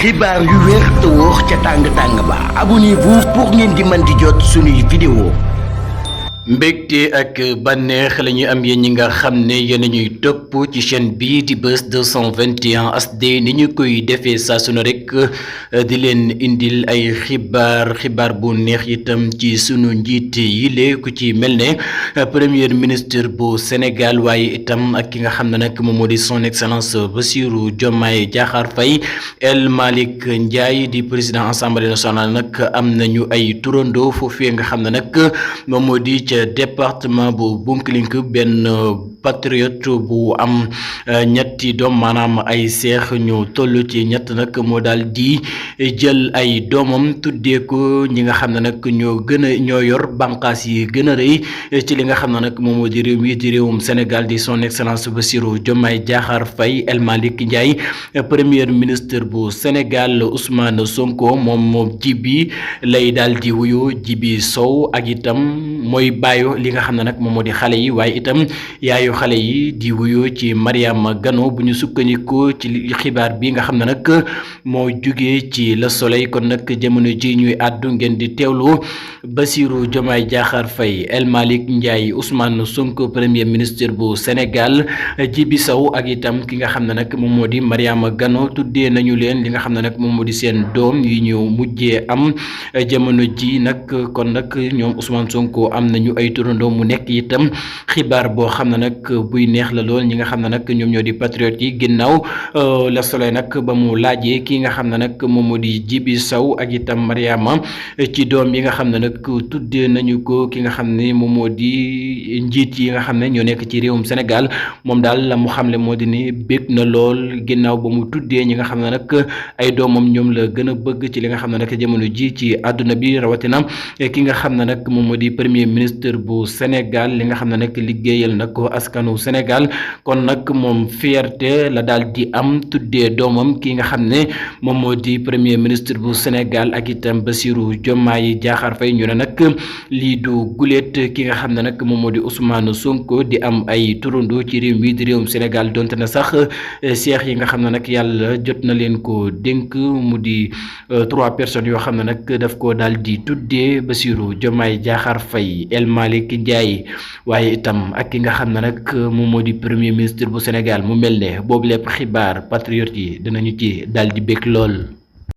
xibaar yu wér te wóor ca tàng ba abonnez-vous pour ngeen di mën di jot suñuy vidéo. mbégte ak bànneex la ñuy am yéen ñi nga xam ne yéen a ñuy topp ci chaîne bii di Buzz 221 HD ni ñu koy defee saa su ne rek di leen indil ay xibaar bu neex itam ci sunu njiit yi lee ku ci mel ne premier ministre bu Sénégal waaye itam ak ki nga xam ne nag moom moo di son excellence Bassirou Diomaye Diakhar Faye El Malick Ndiaye di président assemblée nationale nag am nañu ay turandoo foofee nga xam ne nag moom moo di département bu Bounkiling benn patriote bu am ñetti doom maanaam ay seex ñu toll ci ñett nag moo daal di jël ay doomam tuddee ko ñi nga xam ne nag ñoo yor bànqaas yi gën a rëy ci li nga xam ne nag moom moo di réew mi di réewum Sénégal di son excellence Bassirou Diomaye Diakhar Faye El Malick Ndiaye premier ministre bu Sénégal Ousmane Sonko moom Djibi lay daal di wuyu Djibi Sow ak itam mooy bàyyi li nga xam ne nag moom moo di xale yi waaye itam yaayu xale yi di wuyoo ci Mariama Gano bu ñu sukkandikoo ci xibaar bi nga xam ne nag moo jugee ci Le Soleil kon nag jamono ji ñuy àddu ngeen di teewlu Bassirou Diomaye Diakhar Faye El Malick Ndiaye Ousmane Sonko premier ministre bu Sénégal Djibi Sow ak itam ki nga xam ne nag moom moo di Mariama Gano tuddee nañu leen li nga xam ne nag moom moo di seen doom yi ñu mujjee am jamono ji nag kon nag ñoom Ousmane Sonko am nañu ay turandoo mu nekk itam xibaar boo xam ne nag buy neex la lool ñi nga xam ne nag ñoom ñoo di patriote yi ginnaaw Le Soleil nag ba mu laajee ki nga xam ne nag moom moo di Djibi Sow ak itam Mariama ci doom yi nga xam ne nag tuddee nañu ko ki nga xam ne moom moo di njiit yi nga xam ne ñoo nekk ci réewum Sénégal moom daal la mu xamle moo di ni bég na lool ginnaaw ba mu tuddee ñi nga xam ne nag ay doomam ñoom la gën a bëgg ci li nga xam ne nag jamono ji ci àdduna bi rawatina ki nga xam ne nag moom moo di premier ministre bu Sénégal li nga xam ne nag liggéeyal na ko askanu Sénégal kon nag moom fierté la daal di am tuddee doomam ki nga xam ne moom moo di premier ministre bu Sénégal ak itam Bassirou Diomaye Diakhar Faye ñu ne nag lii du guléet ki nga xam ne nag moom moo di Ousmane Sonko di am ay turandoo ci réew mi di réewum Sénégal donte na sax seex yi nga xam ne nag yàlla jot na leen ko dénk mu di 3 personnes yoo xam ne nag daf ko daal di tuddee Bassirou Diomaye Diakhar Faye El Malick Ndiaye waaye itam ak ki nga xam ne nag moom moo di premier ministre bu Sénégal mu mel ne boobu lépp xibaar patriote yi dinañu ci daal di bég lool.